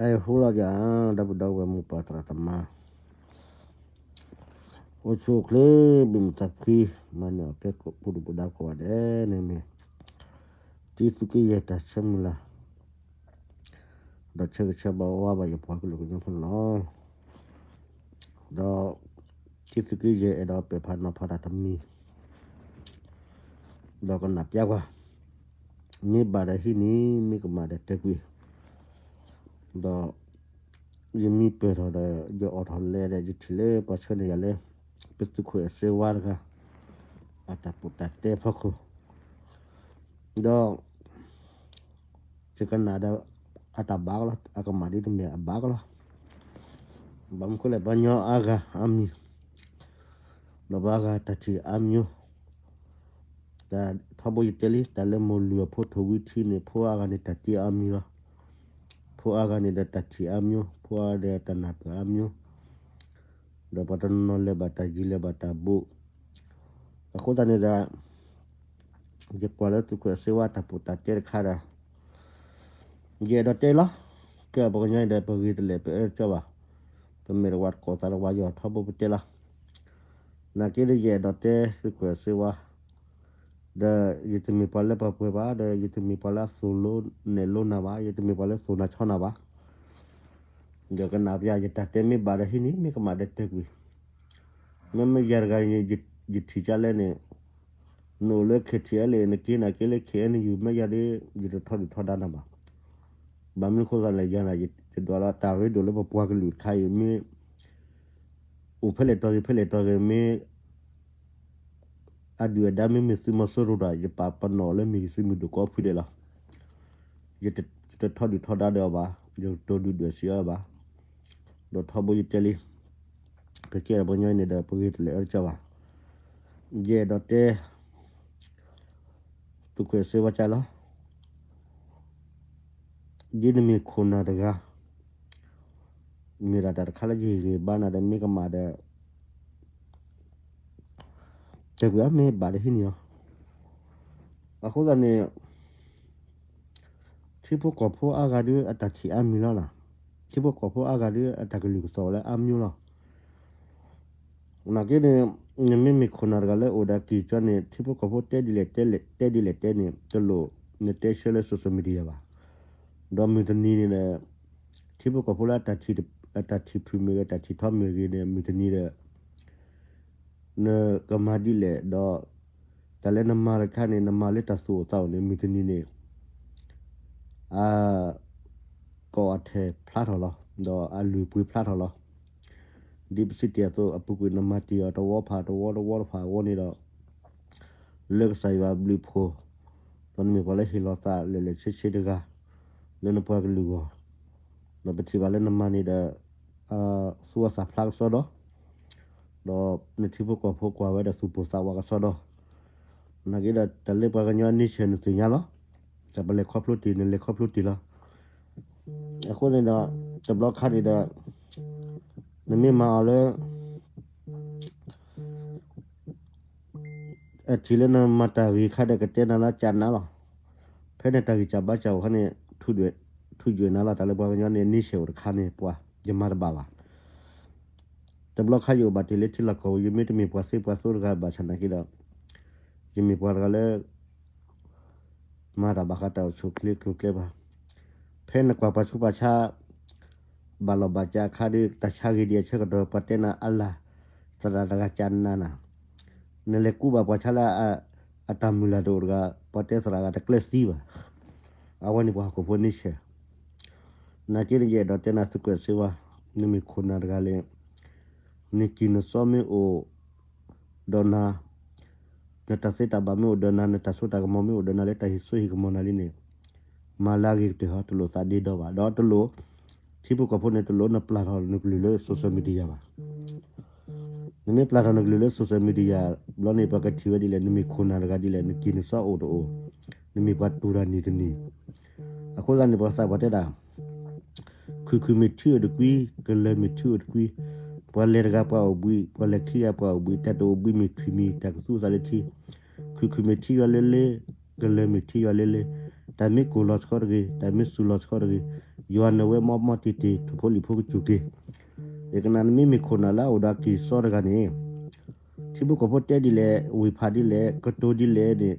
အဟူလီၤယၤ ဒီပုၢ်ဒီဝဲၢ်မိၢ်ပၢ်သရၣ်သမါ အိၣ်ဆူၣ်အိၣ်ချ့ ဘၣ်မုာ်သးဖှံ မၤန့ၢ်အီၣ်ကဲပူၤဒုၣ်ပူၤဒါကိးဂၤဒဲးန့ၣ်မ့ၢ် တံၤသူက့ယဲၢ်တၢ်ဆၢမုၢ်လၢ် ဒီးဆၢဂ့ၤဆၢဝါဘၣ်ယပှၤကလုာ်ကညီဖိန့ၣ်လီၤ. ဒီး တံၤသူက့ယဲၢ်အဲၣ်ဒိးပဲာ်ဖးနီၤဖးတၢ်တမံၤ ဒီးကနၣ်ပျါကွၢ် မ့ၢ်ဘၣ်ဒီးဟံးန့ၢ် မ့ၢ်ကမၣ်ဒီးတဲာ်ကွံာ် ဒီး ယမံပၢၢ်ထီၣ်ဒီး ယအိၣ်ထီၣ်လဲၤဒီး ယထံၣ်လၢပှၤဆှၢန့ၢ်ယၤလၢ ပသုးခိၣ်အဲၣ်စ့ဝါတဂၤ အတၢ်ပူတၢ်တဲဖီခိၣ် ဒီး ယကနၣ်ဒီး အတၢ်ဘၣ်ကလီၤ အကမၣ်ဒ်တမ့ၢ်အဘၣ်ကလီၤ. ဘၣ်မနုၤဃိလဲၣ် ပှၤကညီအါဂၤအါမံၤ ဒီးပှၤအါဂၤတၢ်ထံၣ်အါမံၤ တၢ်ထီဘိယတဲလံ တၢ်လၢမိၢ်လုၢ်အဖိထိၣ်ဝံထံန့ၣ် ဖိအါဂၤန့ၣ်တၢ်တ့အါမံၤလီၤ. ဖိအါဂၤန့ၣ်ဒီးတၢ်ထံၣ်အါမံၤ ဖိအါဂၤဒီးတၢ်နၢ်ပၢၢ်အါမံၤ ဒီးပှၤတနီၤနီၤလဲၤဘၣ်တၢ်ယံၤလဲၤဘၣ်တၢ်ဘူး အဃိသတးန့ၣ်ဒီး ယကွၢ်လၢသုးခိၣ်အဲၣ်စ့ဝါတၢ်ပူတၢ်တဲတခါဒီး ယအဲၣ်ဒိးတဲလီၤ. ကဲပှၤကညီအံၤဒီး ပဂ့ၤတလဲၣ် ပအၢတကၠီဘၣ်. ပမ့ၢ်တဝၤတကိးသးတဝၤ ယထီဘိပတဲလီၤ. နာ်က့ဒီး ယအဲၣ်ဒိးတဲသုးခိၣ်အဲၣ်စ့ဝါ ဒီးယတမ့ၢ်ပှၤလၢပှဲၤပှဲၤဘၣ်, ဒီးယတမ့ၢ်ပှၤလၢအသိၣ်လိနဲၣ်လိနၤဘၣ်, ယတမ့ၢ်ပှၤလၢသိၣ်နၤဆီနၤဘၣ်. ဒီးကနၣ်ပျါ ယတၢ်တဲမ့ၢ်ဘၣ်ဒီးဟံးန့ၢ်, မ့ၢ်ကမၣ်ဒီးတဲာ်ကွံာ်. မ့မ့ၢ်ယၤတဂၤ ယထံၣ်ကလဲၣ်န့ၣ်, နအိၣ်လၢ KTLA နက့ၤနာ်က့ၤလၢ KNU မ့ၢ်ယၤဒီး ယတထီဒုၣ်ထီဒါနၤဘၣ်. ဘၣ်မနုၤဃိသးလဲၣ် ယၤန့ၣ် ယဒွးလီၤတၢ်ရ့ဒိၣ်လၢပပှၤကလုာ်တခါအံၤ မ့ၢ် အိၣ်ဖဲလဲၣ်တီၤဂ့ၤဖဲလဲၣ်တီၤဂ့ၤ မ့ၢ် အဒုၣ်အဒါမ့မ့ၢ်သုးမီၤစိရိၤဒီး ယပာ်ပနီၣ်လၢမ့ၢ်ယသုးမုၢ်ဒိၣ်ကိးဖုဒဲးလီၤ. ယတထီဒုၣ်ထီဒါဒီးအီၤဘၣ်, ယတိၢ်ဒုၣ်ဒွဲၣ်စံးအီၤဘၣ်. ဒီးထီဘိယတဲလံ, ပကဲဒီးပှၤကညီအံၤန့ၣ်ဒီး ပဂ့ၤတလဲၤအၢတကၠီဘၣ်. ယအဲၣ်ဒိးတဲ သုးခိၣ်အဲၣ်စ့ဝါကၠၢ်လီၤ. ဒ်နမ့ၢ်ခိၣ်နၢ်တဂၤ မ့ၢ်ဒၣ်တၢ်တခါလၢယဟ့ၣ်ဂံၢ်ဘါနၤဒီး မ့ၢ်ကမၣ်ဒီး တဲာ်ကွံာ်အီၤ မ့ၢ်ဘၣ်ဒီးဟံးန့ၢ်အီၤ. အဃိသတးန့ၣ် ထံဖိကီၢ်ဖိအါဂၤဒီးအတၢ်ထံၣ်အါမံၤလီၤ. ထံဖိကီၢ်ဖိအါဂၤဒီးအတၢ်ကလုၢ်ကသီၣ်လၢအါမံၤလီၤ. နာ်က့န့ၣ် နမ့မ့ၢ်ခိၣ်နၢ်တဂၤလၢအိၣ်ဒီးက့ၤကၠီန့ၣ် ထံဖိကီၢ်ဖိတဲဒ်လဲၣ်တဲလဲၣ် တဲဒ်လဲၣ်တဲန့ၣ် တလိၣ်နတဲဆှၢလၢ social media ဘၣ်. ဒီးမုၢ်တနံၤန့ၣ်ဒီး ထံဖိကီၢ်ဖိလၢ အတၢ်ထံၣ်ဖုၣ်မ့ၢ်ဂ့ၤ တၢ်ထံၣ်ထီမ့ၢ်ဂ့ၤန့ၣ် မုၢ်တနံၤဒီး နကမၤဒ်လဲၣ်ဒီး တၢ်လၢနမၤတခါန့ၣ် နမၤလၢတၢ်သူၣ်အိၣ်သးအိၣ်န့ၣ် မုၢ်တနံၤန့ၣ် အကီၢ်အထဲၣ်ဖျါထီၣ်လီၤ. ဒီးအလုၢ်အပှ့ၤဖျါထီၣ်လီၤ. ဒ်ပစံးတ့ၢ်အသိး အပူၤကွံာ်နမၤတ့ၢ်အီၤတဝီဖးတဝီတဝီတဖၣ်အဂီၢ်န့ၣ်ဒီး လၢကစၢ်ယွၤအဘျုးအဖှိၣ် ဒီးနမ့ၢ်ပှၤလၢဟ့ၣ်လီၤသးလၢာ်လၢာ်ဆ့ဆ့တဂၤ လၢနပှၤကလုာ်အဂီၢ်, ဒီးပထံၣ်ဘၣ်လၢနမၤန့ၣ်ဒီး သူအသးဖျါကစီဒီ, ဒီးနထံဖိကီၢ်ဖိကွၢ်ဝဲဒီးသူၣ်ပိၢ်သးဝးကစီဒီ, နာ်က့ဒီး တၢ်လၢပှၤကညီအနံၣ်ဆဲးနသ့ၣ်ညါလီၤ. တၢ်ပလဲၤခီဖျိတ့ၢ် နလဲၤခီဖျိတ့ၢ်လီၤ. အဃိန့ၣ်ဒီး တဘျီခါန့ၣ်ဒီး နမ့ၢ်မၤအီၤလၢ အထံၣ်လၢနမၤတၢ်ဂ့ၤခါဒီးကတဲနၤလၢကၢ်နါလီၤ. ဖဲန့ၣ်တၢ်ဂံၢ်စၢ်ဘါစၢ်အိၣ်ခါန့ၣ် ထုးယွဲၢ်နၤလီၤ. တၢ်လၢပှၤကညီန့ၣ် အနံၣ်ဆဲးအိၣ်တခါန့ၣ် ပှၤယမၤတဘၣ်ဘၣ်. တဘျီခါယအိၣ်ဘၣ်တ့ၢ်လၢထံလီၢ်ကီၢ်ပူၤ ယမ့ၢ်တမ့ၢ်ပှၤသ့ပှၤသိတဂၤဘၣ်ဆၣ်နာ်က့ဒီး ယမ့ၢ်ပှၤတဂၤလၢ မၤတၢ်ဘၣ်ဃးတၢ်အိၣ်ဆူၣ်အိၣ်ချ့ကျိၤကျဲဘၣ်. ဖဲနကွၢ်ပှၤဆူးပှၤဆါ ဘၣ်လီၢ်ဘၣ်စးအခါဒီး တၢ်ဆါဂ့ၤဒံးအဆၢကတီၢ် ပှၤတဲနၤအါလၢ် သရၣ်တဂၤကၢ်နါနၤ, နလဲၤကူဘၣ်ပှၤဆါလၢ အတၢ်မုၢ်လၢ်တအိၣ်တဂၤ ပှၤတဲသရၣ်ဂၤတကျဲးသံဘၣ်. အဝဲန့ၣ်ပှၤဟီၣ်ခိၣ်ဖိန့ဆဲး နာ်က့န့ၣ် ယအဲၣ်ဒိးတဲနၤသုးကွဲးစ့ဝါ, နမ့ၢ်ခိၣ်နၢ်တဂၤလဲၣ်, နကံၢ်နစီမ့ၢ်အိၣ်ဒီးနၤ, နတၢ်သ့တၢ်ဘၣ်မ့ၢ်အိၣ်ဒီးနၤ, နတၢ်စိတၢ်ကမီၤမ့ၢ်အိၣ်ဒီးနၤလၢတၢ်ဟ့ၣ်စိဟ့ၣ်ကမီၤနၤလံန့ၣ်, မၤလၢအဂ့ၤကတၢၢ်ဟီ တလိၣ်သးဒ့ဒီဘၣ်, ဒီးတလိၣ် ထံဖိကီၢ်ဖိန့ၣ် တလိၣ်နပျၢ်ထီၣ်နကလုၢ်လၢ social media ဘၣ်. နမ့ၢ်ပျၢ်ထီၣ်နကလုၢ်လၢ social media ဘျီန့ၣ် ပှၤကထံၣ်ဝဲဒ်လဲၣ်, နမ့ၢ်ခိၣ်နၢ်တဂၤဒ်လဲၣ်, နကံၢ်နစီအိၣ်တအိၣ်, နမ့ၢ်ပှၤတူၢ်တၢ်နံၤတနံၤ. အဃိသတးန့ၣ် ပှၤသးပှၢ်တဲဒၣ် ခုၣ်ခုၣ်မ့ၢ်ထံအိၣ်တကွံ, ကလၢၤမ့ၢ်ထံအိၣ်တကွံ, ပှၤလဲၤတဂၤပှၤအိၣ်ဘှံး, ပှၤလဲၤခံဂၤပှၤအိၣ်ဘှံး, တၢ်တအိၣ်ဘှံးမ့ၢ်ထွံၣ်မံၤ, တၢ်ကသူအသးလၢထံ, ခုၣ်ခုၣ်မ့ၢ်ထံယွၤလၢလၢ, ကလၢၤမ့ၢ်ထံယွၤလၢလၢ, တၢ်မ့ၢ်ကိၢ်လီၤဆှီတဂ့ၤ, တၢ်မ့ၢ်စူၤလီၤဆှီတဂ့ၤ, ယွၤနဝဲမီၢ်မီၢ်တ့ၢ်တ့ၢ် ထိၣ်ဖိလံၣ်ဖိကစူၢ်က့ၤ, ယကနၣ်နမ့မ့ၢ်ခိၣ်နၢ်လၢအအိၣ်ဒီးအကံၢ်စီတဂၤန့ၣ်, ထံဖိကီၢ်ဖိတဲဒ်လဲၣ်, ဝ့ၢ်ဖးဒ်လဲၣ်, ကတိၤဒ်လဲၣ်န့ၣ်,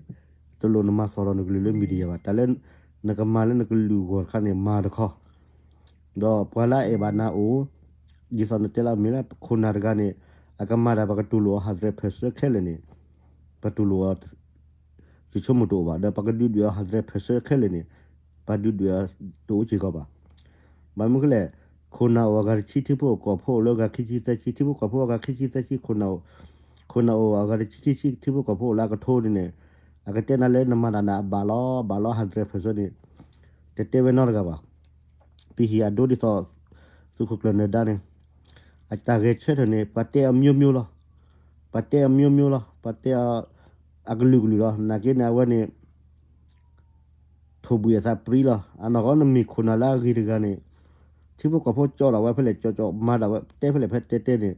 တလိၣ်နမၤသီၣ်လီၤနကလုၢ်လၢ media ဘၣ်. တၢ်လၢနကမၤလၢနကလုၢ်အဂီၢ်တခါန့ၣ် မၤတခီ, ဒီးပှၤလၢအအဲၣ်ဘၣ်နၤအိၣ်, ဒ်သိးနတဲလၢအမ့ၢ်လၢ ခိၣ်နၢ်တဂၤန့ၣ်, အကမၤတၢ် ပှၤကတူၢ်လိာ်အီၤ hundred percent ခဲလၢာ်န့ၣ်, ပတူၢ်လိာ်အီၤ ယဆိကမိၣ်တအိၣ်ဘၣ်, ဒီးပှၤကဒုးဒွဲၣ်အီၤ hundred percent ခဲလၢာ်န့ၣ်, ပှၤဒုးဒွဲၣ်အီၤတအိၣ်စ့ၢ်ကီးဘၣ်. ဘၣ်မနုၤလဲၣ်, ခိၣ်နၢ်အိၣ်အဂၤတဆံ ထံဖိကီၢ်ဖိအိၣ်လၢအဂၤခံဆံသၢဆံ, ထံဖိကီၢ်ဖိအဂၤခံဆံသၢဆံ, ခိၣ်နၢ်အိၣ်, ခိၣ်နၢ်အိၣ်အဂၤတဆံခံဆံ ထံဖိကီၢ်ဖိအိၣ်လၢအကထိန့ၣ်န့ၣ်, အကတဲနၤလၢနမၤတၢ်န့ၣ် အဘၣ်လီၤ, ဘၣ်လီၤ hundred percent န့ၣ်, တတဲဝဲနီတဂၤဘၣ်. ပဟံၣ်အဒိဒ်သိး သုးခိၣ်ကျၢၢ်နၢၤဒါန့ၣ်, အတၢ်ဂဲၤဆၢထၢၣ်န့ၣ် ပှၤတဲအီၤ မျိုးမျိုး လီၤ. ပှၤတဲအီၤ မျိုးမျိုး လီၤ. ပှၤတဲအီၤ အကလုာ်ကလုာ်လီၤ. နာ်က့န့ၣ် အဝဲန့ၣ် ထိၣ်ဘှံးအသးပြံလီၤ. အနီၢ်ကီၢ် နမ့ၢ်ခိၣ်နၢ်လၢအဂ့ၤတဂၤန့ၣ်, ထံဖိကီၢ်ဖိကၠီဒီးဝဲဖဲလဲၣ်ကၠီကၠီ, မၤဒၣ်ဝဲတဲဖဲလဲၣ်ဖဲတဲတဲန့ၣ်,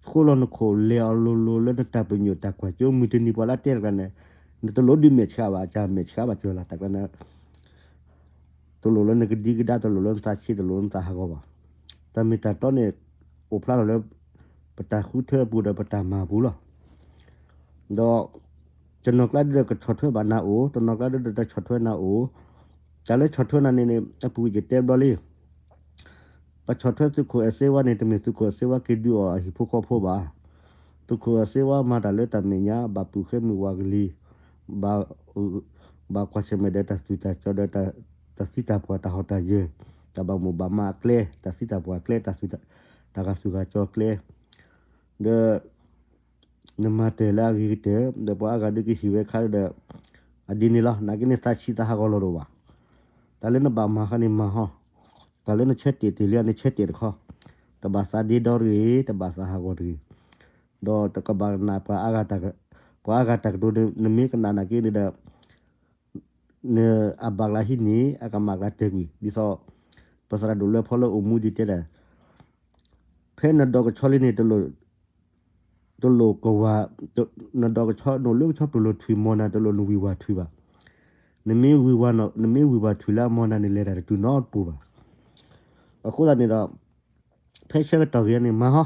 ဆှိလီၤနခိၣ် လဲၤအီၤလိၤလိၤလၢနတၢ်ပညိၣ်တၢ်ကွၢ်စိ, မုၢ်တနံၤပှၤလၢတဲတဂၤန့ၣ်, နတလိၣ်ဒုးမဲာ်ဆှးဘၣ်, အတၢ်မဲာ်ဆှးဘၣ်စၢၤလီၤ တၢ်ကျါန့ၣ် တလိၣ်လၢနကဒံကဒါ, တလိၣ်လၢနသးဆံး, တလိၣ်လၢနသးဟးဂီၤဘၣ်. တၢ်မ့ၢ်တၢ်တီန့ၣ် အိၣ်ဖျါထီၣ်လၢ ပတၢ်ဃုထၢအပူၤဒီးပတၢ်မၤအပူၤလီၤ. ဒီး တနီၤကျါဒုဒီးကဆီၣ်ထွဲဘၣ်နၤအိၣ်, တနီၤကျါဒုဒီးတဆီၣ်ထွဲနၤအိၣ်, တၢ်လၢဆီၣ်ထွဲနၤန့ၣ်န့ၣ် အပူၤယတဲဘျီလံ ပဆီၣ်ထွဲသုးခိၣ်အဲၣ်စ့ဝါန့ၣ် တမ့ၢ်သုးခိၣ်အဲၣ်စ့ဝါက့ၤဒုးအီၤအဟံၣ်ဖိဃီဖိဘၣ်. သုးခိၣ်အဲၣ်စ့ဝါမၤတၢ်လၢတၢ်မဲာ်ညါ, ဘၣ်ပုၢ်ဃဲမုၢ်ဝးကလံၤ, ဘၣ်, ဘၣ်ကွၢ်ဆၢၣ်မဲာ်ဒီးတၢ်သူၣ်တၢ်ကၠီဒီး တၢ်သံတၢ်ပှၢ်တၢ်ဟီၣ်တၢ်ယၢၤ, တၢ်ဘၣ်မိၣ်ဘၣ်မးအကျဲ, တၢ်သံတၢ်ပှၢ်အကျဲ, တၢ်သူၣ်တၢ်, တၢ်ဂၤသူၣ်ဂၤကၠီအကျဲ, ဒီး နမၤတၢ်လၢအဂ့ၤကတၢၢ်, ဒီးပှၤအါဂၤဒုးကဟ့ၣ်ဝဲခါဒီး အဒ်န့ၣ်လီၤ. နာ်က့န့ၣ် သးဆံးသးဟးဂီၤလီၤတအိၣ်ဘၣ်. တၢ်လၢနဘၣ်မၤဃါန့ၣ်မၤဟီ, တၢ်လၢနဆၢတဲာ်တ့ၢ်လံနဆၢတဲာ်တခီ, တဘၣ်သးဒ့ဒီတဂ့ၤ, တဘၣ်သးဟးဂီၤတဂ့ၤ, ဒီးတကဘၣ်ကနၣ်ပှၤအါဂၤတၢ်, ပှၤအါဂၤတၢ်ကတိၤန့ၣ် နမ့ၢ်ကနၣ်နာ်က့န့ၣ်ဒီး နအဘၣ်ကျါဟံးန့ၢ် အကမၣ်ကျါတၢၢ်ကွံာ်, ဒ်သိး ပသရၣ်ဒိၣ်လွဲဖီလၢအိၣ်မူဒံးတဲဒၣ်, ဖဲနဒီကဆီလံန့ၣ် တလိၣ်ကဝၤ, နဒီကဆီ နအိၣ်လၢကဆီပလိၤထွံၣ်မီၢ်နၤ တလိၣ်နဝံၢ်ဝၢ်ထွံၣ်ဘၣ်. နမ့ၢ်ဝံၢ်ဝၢ်, နမ့ၢ်ဝံၢ်ဝၢ်ထွံၣ်လၢအမီၢ်နၤန့ၣ် လဲၤတၢ်တတုၤနီတပူၤဘၣ်. အဃိသတးန့ၣ်ဒီး ဖဲဆၢကတီၢ်ဂ့ၤန့ၣ် မၤ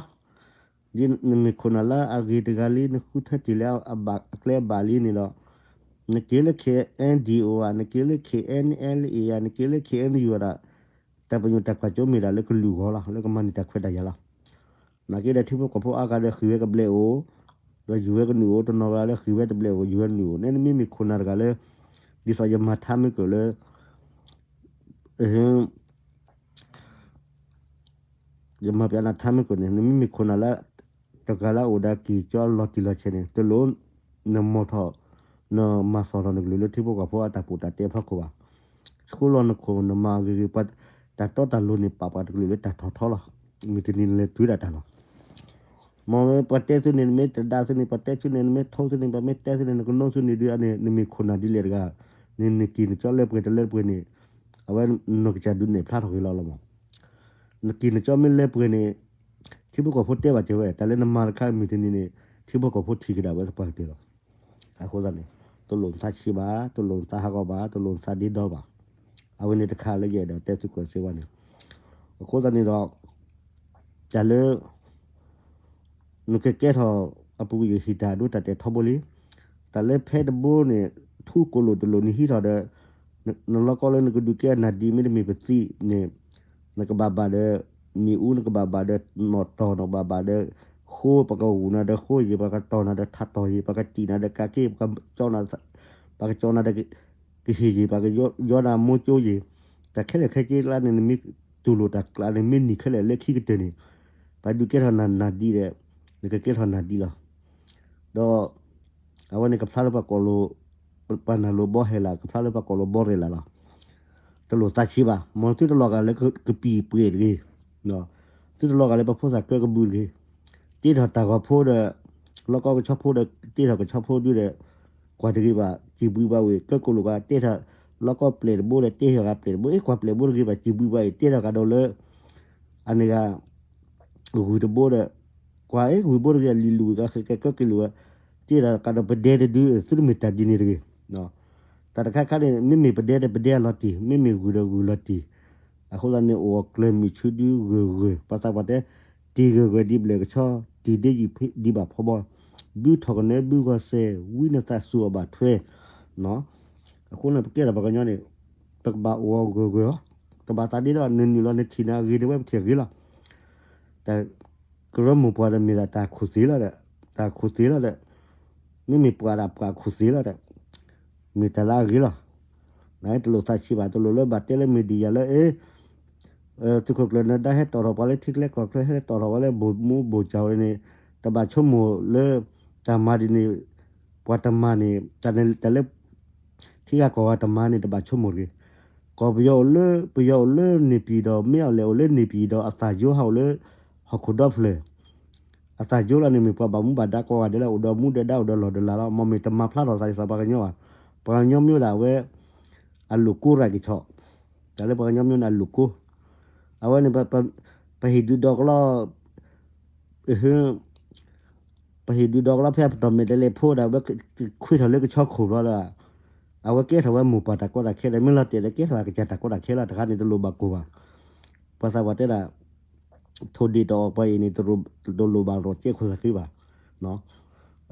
ဟီ, ဒ်နမ့ၢ်ခိၣ်နၢ်လၢအဂ့ၤတဂၤလံ နဃုထၢတ့ၢ်လၢအဘၣ်အကျဲအဘၣ်လံန့ၣ်ဒီး, နက့ၤလၢ KNDO ဧါ, နက့ၤလၢ KNLA ဧါ, နက့ၤလၢ KNU ဒၣ်, တၢ်ပညိၣ်တၢ်ကွၢ်စိမ့ၢ်ဒၣ်လၢကလုာ်အဂီၢ်လီၤ, လၢကမၤန့ၢ်တၢ်ခွဲးတၢ်ယာ်လီၤ. နာ်က့ဒီးထံဖိကီၢ်ဖိအါဂၤဒီးဃ့ၢ်ဝဲကဘျဲးအိၣ်, ဒီးယူၤဝဲကနုာ်အိၣ်, တနီၤဂၤလၢဃ့ၢ်ဝဲတဘျဲးအိၣ် ယူၤဝဲနုာ်အိၣ်, နဲနမ့မ့ၢ်ခိၣ်နၢ်တဂၤလၢ, ဒ်သိးယမၤထါမ့ၢ်ကၢၢ်လၢ ယမၤပျဲနၤထါမ့ၢ်ကၢၢ်န့ၣ် နမ့မ့ၢ်ခိၣ်နၢ်လၢ တဂၤလၢအအိၣ်ဒီးကံၢ်ကၠီလီၤတံၢ်လီၤဆဲးန့ၣ် တလိၣ်နမီၢ်ထီၣ်, နမၤသီၣ်ထီၣ်နကလုာ်လၢထံဖိကီၢ်ဖိအတၢ်ပူၤတၢ်တဲအဖီခိၣ်ဘၣ်. ဆှိလီၤနခိၣ်နမၤဂ့ၤဂ့ၤ ပှၤတၢ်တီတၢ်လိၤန့ၣ် ပာ်ပှၤတကလုာ်လၢတၢ်ထီၣ်ထီလီၤ. မုၢ်တနံၤနလဲၤတုၤဒၣ်တၢ်လီၤ. မ်ပှၤတဲသုန့ၣ် နမ့ၢ်တဒါသုန့ၣ် ပှၤတဲသုန့ၣ် နမ့ၢ်ထိသုန့ၣ် ပှၤမ့ၢ်တဲသုန့ၣ် နကနိသုန့ၣ်ဒုးန့ၣ် နမ့ၢ်ခိၣ်နၢ်ဒ်လဲၣ်တဂၤ, နနက့ၤနကၠီလၢပှဲၤတလၢပှဲၤန့ၣ်, အဝဲနီၢ်ကစၢ်ဒုးနဲၣ်ဖျါထီၣ်က့ၤလီၤလီၤမး. နက့ၤနကၠီမ့ၢ်လၢပှဲၤန့ၣ်, ထံဖိကီၢ်ဖိတဲဘၣ်တဲဝဲ, တၢ်လၢနမၤတခါမုၢ်တနံၤန့ၣ် ထံဖိကီၢ်ဖိထံၣ်ကဒါဝဲသပှၢ်ကတၢၢ်လီၤ. အဃိသတးန့ၣ် တလိၣ်နသးဆံးဘၣ်, တလိၣ်နသးဟးဂီၤဘၣ်, တလိၣ်နသးဒ့ဒီဘၣ်. အဝဲန့ၣ်တခါလၢယအဲၣ်ဒိးတဲသုးခိၣ်စ့ဝါန့ၣ်, အဃိသတးန့ၣ်ဒီး တၢ်လၢ နကကဲထီၣ်အပူၤကွံာ်ယဟံၣ်တၢ်ဒိတၢ်တဲာ်ထီဘိလံ. တၢ်လၢဖဲတဘိန့ၣ် ထူကိၣ်လိၣ်တလိၣ်နဟံးထီၣ်ဒီး နလီၢ်ကီၢ်လၢနကဒုးကဲအနၢ်ဒံးမ့တမ့ၢ်ပသံးန့ၣ်, နကဘၣ်ဘၣ်ဒီး မ့ၣ်အူ, နကဘၣ်ဘၣ်ဒီးနီၣ်တီၢ်, နကဘၣ်ဘၣ်ဒီးဃိ, ပှၤကဂုာ်နၤဒီးဃိယံၤ, ပှၤကတီၢ်နၤဒီးထးတီၢ်ယံၤ, ပှၤကတံာ်နၤဒီးကးက့, ပှၤကကၠီနၤဒီးကဟ့ၣ်ယံၤ, ပှၤကယီနၤမိၢ်ကၠိယံၤ, တၢ်ခဲလၢာ်ခဲဆ့ကျါန့ၣ် နမ့ၢ်တူၢ်လိာ်တၢ်ကျါန့ၣ် မ့ၢ်နံၤခဲလၢာ်လၢခံကတၢၢ်န့ၣ်, ပှၤဒုးကဲထီၣ်နၤနၢ်ဒံးဒီး နကကဲထီၣ်နၢ်ဒံးလီၤ. ဒီး အဝဲန့ၣ်ကဖျါလၢပှၤကိးလိာ်, ပှၤနၢ်လိၤဘီဟဲလး, ကဖျါလၢပှၤကိးလိာ်ဘီရဲၣ်လးလီၤ. တလိၣ်သးဆံးဘၣ်, မ်သုတလီၤဂာ်လၢကပံာ်ပှဲၤတဂ့ၤ, သုတလီၤဂာ်လၢပှၤဖိသၣ်ကၢကဘုးတဂ့ၤ. တ့ထီၣ်တၢ်ဂီၤဖိဒီး လီၢ်ကီၢ်ကဆီဖိဒီး တ့ထီၣ်ကဆီဖိဒုဒီး ကွၢ်တဂ့ၤဘၣ်, စံးဘှံးဘၣ်ဝဲ ကၢကိၣ်လိာ်ကၤ တ့ထီၣ်လီၢ်ကီၢ်ပျဲၢ်တဘိဒီး တ့ထီၣ်ဂၤပျဲၢ်တဘိ, အ့ ကွၢ်ပျဲၢ်ဘိတဂ့ၤဘၣ်, စံးဘှံးဘၣ်အံၤ တ့ထီၣ်ကဒီးလၢ အန့ၣ်ဂၤ ဂုၢ်တဘိဒီး ကွၢ်အ့ ဂုၢ်ဘိတဂ့ၤ လံၤလူၤဂၤဃဲကဲကၢက့ၤလိာ်ဝဲ, တ့ထီၣ်ကဒီးပဒဲတဒု, သုတမ့ၢ်တၢ်ဒ်န့ၣ်တဂ့ၤ. တၢ်တခါခါန့ၣ် မ့မ့ၢ်ပဒဲဒီးပဒဲအလီၤတံၢ်, မ့မ့ၢ်ဂုၢ်ဒီးဂုၢ်လီၤတံၢ် အဃိသတးန့ၣ် အိၣ်အကျၢၤမုၢ်ဆူဒုဂၢၢ်ဂၢၢ် ပှၤသးပှၢ်တဲ, တံၢ်ဂၢၢ်ဂၢၢ်ဒ်ဘျဲၣ်ကဆီ, တံၢ်ဒ့ယံာ်ဒ်ဘၣ်ဖီဘီ, ဘုထီၣ်ကနၢဘုဂီၤစဲး, ဝံနသးစူၤအီၤဘၣ်ထွဲ. အဃိန့ၣ် ပကဲထီၣ်ပှၤကညီန့ၣ် ပကဘၣ်အိၣ်ဂၢၢ်ဂၢၢ်အီၤ, တဘၣ်သးဒ့ဒီး နနုာ်လီၤနထံၣ်န့ၣ်အဂ့ၤန့ၣ် ဝဲပထံၣ်အဂ့ၤလီၤ. တၢ် ကရၢမိၢ်ပှၢ်ဒီးမ့ၢ်ဒၣ်တၢ်ခိၣ်သ့လီၤဒီး, တၢ်ခိၣ်သ့လီၤဒီး, မ့မ့ၢ်ပှၤဒၣ်ပှၤခိၣ်သ့လီၤဒီး, မ့ၢ်တၢ်လၢအဂ့ၤလီၤ. နတလိၣ်သးဆံးဘၣ်, တလိၣ်လၢဘၣ်တဲလၢ media လၢ အ့ သုးခိၣ်ကျၢၢ်နဒါဟဲတီၣ်ထီၣ်ပှၤလၢထံကျဲကီၢ်ချၢ ဟဲတီၣ်ထီၣ်ပှၤလၢဘိၣ်မူဘိၣ်ကၠီၤဝဲန့ၣ်, တဘၣ်ဆိကမိၣ်လၢ တၢ်မၤဒ်န့ၣ်, ပှၤတမၤန့ၣ်, တၢ်လၢ ထံဂၤကီၢ်ဂၤတမၤန့ၣ် တဘၣ်ဆိကမိၣ်တဂ့ၤ. ကီၢ်ပယီၤအိၣ်လၢ ပယီၤအိၣ်လၢန့ၣ်ပံၤဒီး မ့ၢ်အီၤလဲၣ်အိၣ်လၢန့ၣ်ပံၤဒီး အသးယိဟးအိၣ်လၢ ဟီၣ်ခိၣ်ဒီဖျၢၣ်, အသးယိလီၤန့ၣ် မ့ၢ်ပှၤဘၣ်မူဘၣ်ဒါကိးဂၤဒဲးလၢ အိၣ်ဒီးမူဒီးဒါ အိၣ်ဒီးလီၢ်ဒီးလၤလီၤ. မ်မ့ၢ်တမၤဖျါထီၣ်သးဒ်သိးပှၤကညီဘၣ်. ပှၤကညီမ့ၢ်ဒၣ်ဝဲ အလိာ်ကိးရၣ်က့ၤဆီၣ်, တၢ်လၢပှၤကညီမ့ၢ်န့ၣ်အလိာ်ကိး, အဝဲန့ၣ် ပဟ့ၣ်ဒုးဒီကလီ ပဟ့ၣ်ဒုးဒီကလီဖဲအပတီၢ်မဲာ်တဲးလဲးဖိဒီး အဝဲခွ့ထီၣ်လၢကဆီခိၣ်ဘျီဒီး အဝဲကဲထီၣ်ဝဲမိၢ်ပၢ်တၢ်ကီတၢ်ခဲဒီး မ့ၢ်လီၤတဲာ်ဒီးကဲထီၣ်ဝဲကစၢ်တၢ်ကီတၢ်ခဲလီၤ. တခါန့ၣ်တလိၣ်ဘၣ်ကိၢ်ဘၣ်. ပှၤသးပှၢ်တဲဒၣ် ထိၣ်ဒ့ၣ်တအီၣ်ပှၤအံၤန့ၣ် တလိၣ်ဘၣ်ရီၣ်ကဲခိၣ်သးဃ့ဘၣ်.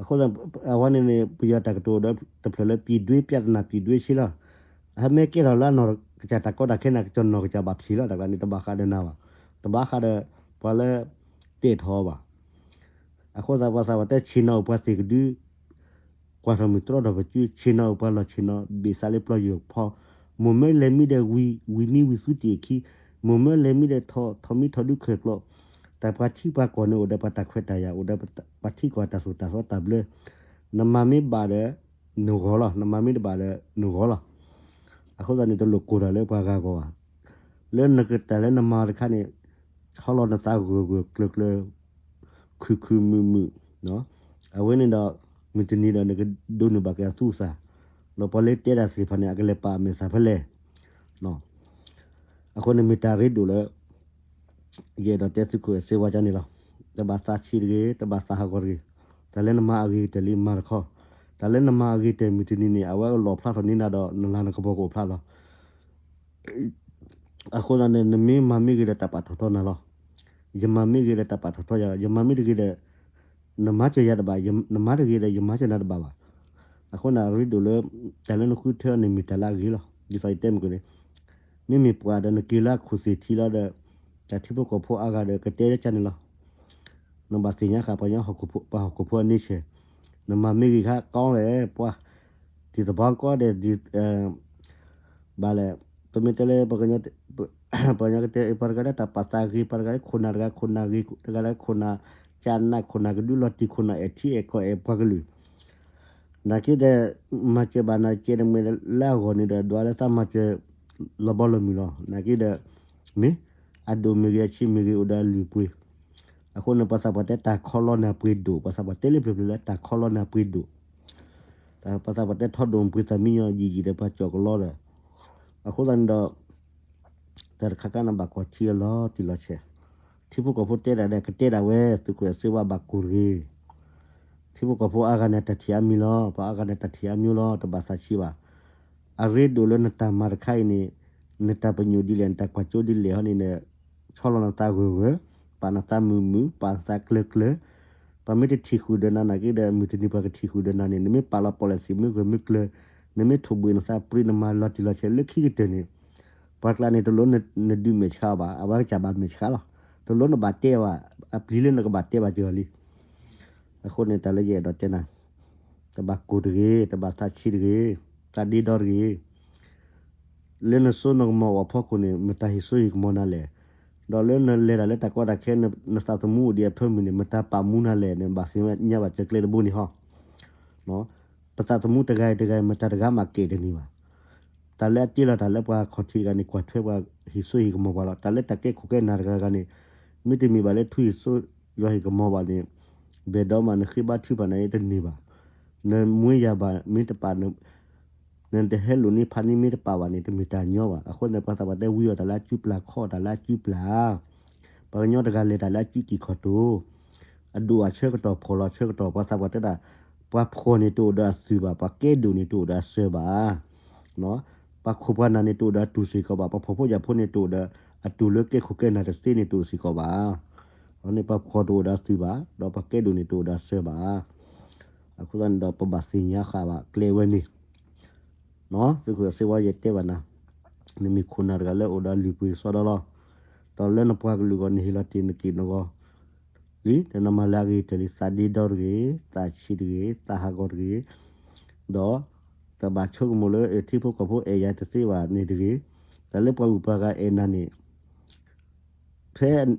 အဃိ အဝဲန့ၣ်န့ၣ် ပယီၤတၢ်ကတိၤဒီးတဖျၢၣ်လၢ ပြည်တွင်းပြဿနာ ပြည်တွင်းရှင်းလီၤ. အမ့ၢ်ကဲထီၣ်လၢအနီၢ်ကစၢ်တၢ်ကီတၢ်ခဲန့ၣ် ကစီၢ်နီၢ်ကစၢ်ဘၣ်ဖံးလီၤ. တၢ်ကျါန့ၣ် တဘၣ်ဃးဒီးနၤဘၣ်. တဘၣ်ဃးဒီး ပှၤလၢ တဲာ်ထီၣ်အီၤဘၣ်. အဃိသတးပှၤသးပှၢ်တဲ ဆ့ၣ်နီၤအိၣ်ပှၤသ့ၣ်ကဒု ကွၢ်ထီၣ်မုၢ်တြီထီၣ်ပစု, ဆ့ၣ်နီၤအိၣ်ပှၤလီၢ်ဆ့ၣ်နီၤ ဘ့ၣ်သးလၢပျီယိာ်ဖီ, မိၢ်မၢလဲၤမံဒီးဝံၤ, ဝံၤမံဝံၤသူတ့ၢ်အခံ, မိၢ်မၢလဲၤမံဒီးထီၣ်, ထီၣ်မံထီၣ်ဒုးခၢၣ်ကျီ, တၢ်ပှၤထံပှၤကီၢ်န့ၣ်အိၣ်ဒီးပှၤတၢ်ခွဲးတၢ်ယာ်, အိၣ်ဒီးပှၤထံကီၢ်တၢ်သိၣ်တၢ်သီတၢ်ဘျၢ, နမၤမ့ၢ်ဘၣ်ဒီး နဂီၢ်လီၤ, နမၤမ့ၢ်တဘၣ်ဒီး နဂီၢ်လီၤ. အဃိသတးန့ၣ် တလိၣ်ကိၢ်တၢ်လၢပှၤဂၤဂီၢ်ဘၣ်. လၢနကတၢၢ်လၢနမၤတခါန့ၣ် ဆီလီၤနသးဂၢၢ်ဂၢၢ်ကျၢၤကျၢၤ ခုၣ်ခုၣ်မုာ်မုာ်, အဝဲန့ၣ်ဒီး မုၢ်တနံၤဒီးနကဒိးန့ၢ်ဘၣ်က့ၤအသူအသၣ်, ဒီးပှၤလၢတဲတၢ်သ့ၣ်တဖၣ်န့ၣ် အကလဲၤပာ်အမဲာ်သၣ်ဖဲလဲၣ်. အဃိန့ၣ်မ့ၢ်တၢ်ရ့ဒိၣ်လၢ ယအဲၣ်ဒိးတဲသုးခိၣ်စ့ဝါကန့ၣ်လီၤ. တဘၣ်သးဆံးတဂ့ၤ, တဘၣ်သးဟးဂီၤတဂ့ၤ. တၢ်လၢနမၤအဂ့ၤကတၢၢ်လံမၤတခီ, တၢ်လၢနမၤအဂ့ၤကတၢၢ်မုၢ်တနံၤန့ၣ် အဝဲကလီၣ်ဖျါထီၣ်န့ၢ်နၤဒီး နလၤနကပီၤကအိၣ်ဖျါလီၤ. အဃိသတးန့ၣ် နမ့ၢ်မၤမ့ၢ်ဂ့ၤဒီးတၢ်ပာ်ထီၣ်ထီနၤလီၤ. ယမၤမ့ၢ်ဂ့ၤဒီးတၢ်ပာ်ထီၣ်ထီယၤလီၤ. ယမၤမ့ၢ်တဂ့ၤဒီး နမၤစၢၤယၤတဘၣ်, နမၤတဂ့ၤဒီးယမၤစၢၤနၤတဘၣ်ဘၣ်. အဃိန့ၣ် အရ့ဒိၣ်လၢ တၢ်လၢနဃုထၢအီၤန့ၣ်မ့ၢ်တၢ်လၢအဂ့ၤလီၤ. ဒ်သိးယတဲမုၢ်ကန့ၣ် မ့မ့ၢ်ပှၤဒီးနက့ၤလၢအခိၣ်သ့ၣ်ထံလီၤဒီး တၢ်ထံဖိကီၢ်ဖိအါဂၤဒီးကတဲကန့ၣ်လီၤ. နဘၣ်သ့ၣ်ညါဃာ်ပှၤဟီၣ်ခိၣ်ဖိအ nature, နမၤမ့ၢ်ဂ့ၤခါကီလဲၣ် ပှၤ တံၤသပှၢ်ကီဒီး ဘၣ်လဲၣ်, ပမ့ၢ်တဲလၢ ပှၤကညီကတဲ ပှၤတဂၤလၢတၢ်ပာ်သးဂ့ၤ, ပှၤတဂၤလၢခိၣ်နၢ်တဂၤ, ခိၣ်နၢ်ဂ့ၤ, တဂၤလၢခိၣ်နၢ် ကနၣ်ခိၣ်နၢ်ကဒုလီၤတံၢ်ခိၣ်နၢ်အဲၣ်ထံအဲၣ်ကီၢ်အဲၣ်ပှၤကလုာ်, နာ်က့ဒီး မၤစၢၤဘၣ်နာ်က့ဒီး မ့ၢ်လၢအဂီၢ်န့ၣ်ဒီး ဒွးလၢသးမၤစၢၤ လီၤဘီလီၤမုၢ်လီၤ. နာ်က့ဒီး မ့ၢ် အဒိၣ်မ့ၢ်ဂ့ၤ အဆံးမ့ၢ်ဂ့ၤ အိၣ်ဒီးအလုၢ်အပှ့ၤ. အဃိန့ၣ် ပှၤသးပှၢ်တဲတၢ်ခီလီနၢ်ပှ့ၤဒိၣ်, ပှၤသးပှၢ်တဲလၢပျၢၤပျၢၤလၢတၢ်ခီလီနၢ်ပှ့ၤဒိၣ်, ပှၤသးပှၢ်တဲထီဒိၣ်ပှ့ၤသးမံညီယံာ်ယံာ်ဒီးပှၤကၠီၣ်ကလီဒီး, အဃိသတးန့ၣ်ဒီး တၢ်တခါခါန့ၣ်ဘၣ်ကွၢ်ထံအလီၤတံၢ်လီၤဆဲး, ထံဖိကီၢ်ဖိတဲဒၣ်ဒီးကတဲဒၣ်ဝဲ သုးခိၣ်စ့ဝါဘၣ်ကိၢ်တဂ့ၤ. ထံဖိကီၢ်ဖိအါဂၤန့ၣ်တၢ်ထံၣ်အါမံၤလီၤ, ပှၤအါဂၤန့ၣ်တၢ်ထံၣ်အါမံၤလီၤ, တဘၣ်သးဆံးဘၣ်. အရ့ဒိၣ်လၢနတၢ်မၤတခါအံၤန့ၣ် နတၢ်ပညိၣ်ဒ်လဲၣ် နတၢ်ကွၢ်စိဒ်လဲၣ်ဟီန့ၣ်ဒီး ဆီလီၤနသးဂၢၢ်ဂၢၢ်, ပာ်နသးမုာ်မုာ်, ပာ်နသးကျၢၤကျၢၤ, ပှၤမ့ၢ်တထံၣ်ဃုာ်ဒီးနၤနာ်က့ဒီး မုၢ်တနံၤပှၤကထံၣ်ဃုာ်ဒီးနၤန့ၣ် နမ့ၢ်ပာ်လီၤပီၣ်လဲၣ်သ့ၣ်မ့ၢ်ဂၢၢ်မ့ၢ်ကျၢၤ, နမ့ၢ်ထိၣ်ဘှံးနသးပြံနမၤလီၤတံၢ်လီၤဆဲးလၢခံကတၢၢ်န့ၣ် ပှၤကျါန့ၣ် တလိၣ်နဒုးမဲာ်ဆှးဘၣ်, အဝဲကစၢ်ဘၣ်မဲာ်ဆှးလီၤ. တလိၣ်နဘၣ်တဲဘၣ်, အပျံၤလၢနကဘၣ်တဲဘၣ်စၢၤလံ. အဃိန့ၣ် တၢ်လၢယအဲၣ်ဒိးတဲနၤ, တဘၣ်ကိၢ်တဂ့ၤ, တဘၣ်သးဆံးတဂ့ၤ, သးဒ့ဒီတဂ့ၤ. လၢနစိနကမီၤအိၣ်အဖီခိၣ်န့ၣ် မတၤဟ့ၣ်စိဟ့ၣ်ကမီၤနၤလဲၣ်. ဒီးလၢနလဲၤတၢ်လၢတၢ်ကီတၢ်ခဲ နသးသမူအိၣ်ဒံးအဖၢမုၢ်န့ၣ် မတၤပာ်မူနၤလဲၣ်န့ၣ် ဘၣ်သ့ၣ်ညါဘၣ်စၢၤကျဲတဘိန့ၣ်ဟီ. ပသးသမူတဂၤအံၤတဂၤအံၤ မတၤတဂၤမးကဲတန့ၢ်ဘၣ်. တၢ်လၢအတ့လီၤတၢ်လၢပှၤခီၣ်ထံးတဂၤန့ၣ် ကွၢ်ထွဲပှၤဟ့ၣ်စိဟ့ၣ်ကမီၤပှၤလီၤ. တၢ်လၢတၢ်ကဲခိၣ်ကဲနၢ်တဂၤဂၤန့ၣ် မ့တမ့ၢ်ဘၣ်လၢထူဟ့ၣ်စိယွၤဟ့ၣ်ကမီၤဘၣ်န့ၣ် ဘဲၣ်ဒီးမးနဃ့ဘါထုကဖၣ်န့ၣ်တန့ၢ်ဘၣ်. နမူယၤဘၣ်မ့ၢ်တပာ် နတဟဲလိာ်န့ၢ်ဖးန့ၢ်မ့ၢ်တပာ်ဘၣ်န့ၣ် တမ့ၢ်တၢ်ညီဘၣ်. အဃိန့ၣ် ပှၤသးပှၢ်တဲဝံအီၤတၢ်လၢအစုပျၢ် ခီအီၤတၢ်လၢအစုပျၢ်. ပှၤကညီတဂၤလဲၤတၢ်လၢအစုကံၢ်ခီၣ်တိၤ, အဒိၣ်အဆၢကတီၢ် ဖှီၣ်လီၤဆၢကတီၢ် ပှၤသးပှၢ်တဲဒၣ် ပှၤဖှီၣ်န့ၣ်တအိၣ်ဒီးအသုးဘၣ်, ပှၤကဲဒိၣ်န့ၣ်တအိၣ်ဒီးအစၢၤဘၣ်. ပှၤခိၣ်ပှၤနၢ်န့ၣ်တအိၣ်ဒီးအတူၢ်စ့ၢ်ကီးဘၣ်, ပှၤဖှီၣ်ဖိယာ်ဖိန့ၣ်တအိၣ်ဒီးအတူၢ်လၢကဲခိၣ်ကဲနၢ်တသ့န့ၣ်တအိၣ်စ့ၢ်ကီးဘၣ်. အန့ၣ်ပှၤဖှီၣ်တအိၣ်ဒီးအသုးဘၣ်, ဒီးပှၤကဲဒိၣ်န့ၣ်တအိၣ်ဒီးအစၢၤဘၣ်. အဃိသတးန့ၣ်ဒီးပဘၣ်သ့ၣ်ညါဃာ်ဘၣ်ကျဲဝဲန့ၣ် သုးခိၣ်စ့ဝါယတဲဘၣ်နၤ, နမ့ၢ်ခိၣ်နၢ်တဂၤလၢအိၣ်ဒီးအလုၢ်အပှ့ၤစီဒီလီၤ. ဒီးလၢနပှၤကလုာ်အဂီၢ်နဟ့ၣ်လီၤတ့ၢ်နက့ၢ်နဂီၤလံ, ဒီးနမၤလၢအဂ့ၤကတၢၢ်လံ, သးဒ့ဒီတဂ့ၤ, သးဆံးတဂ့ၤ, သးဟးဂီၤတဂ့ၤ, ဒီး တဘၣ်ဆိကမိၣ်လၢထံဖိကီၢ်ဖိအဲၣ်ယၤတသ့ဘၣ်န့ၣ်တဂ့ၤ, တၢ်လၢပှၤဂုၤပှၤဂၤအဲၣ်နၤန့ၣ် ဖဲ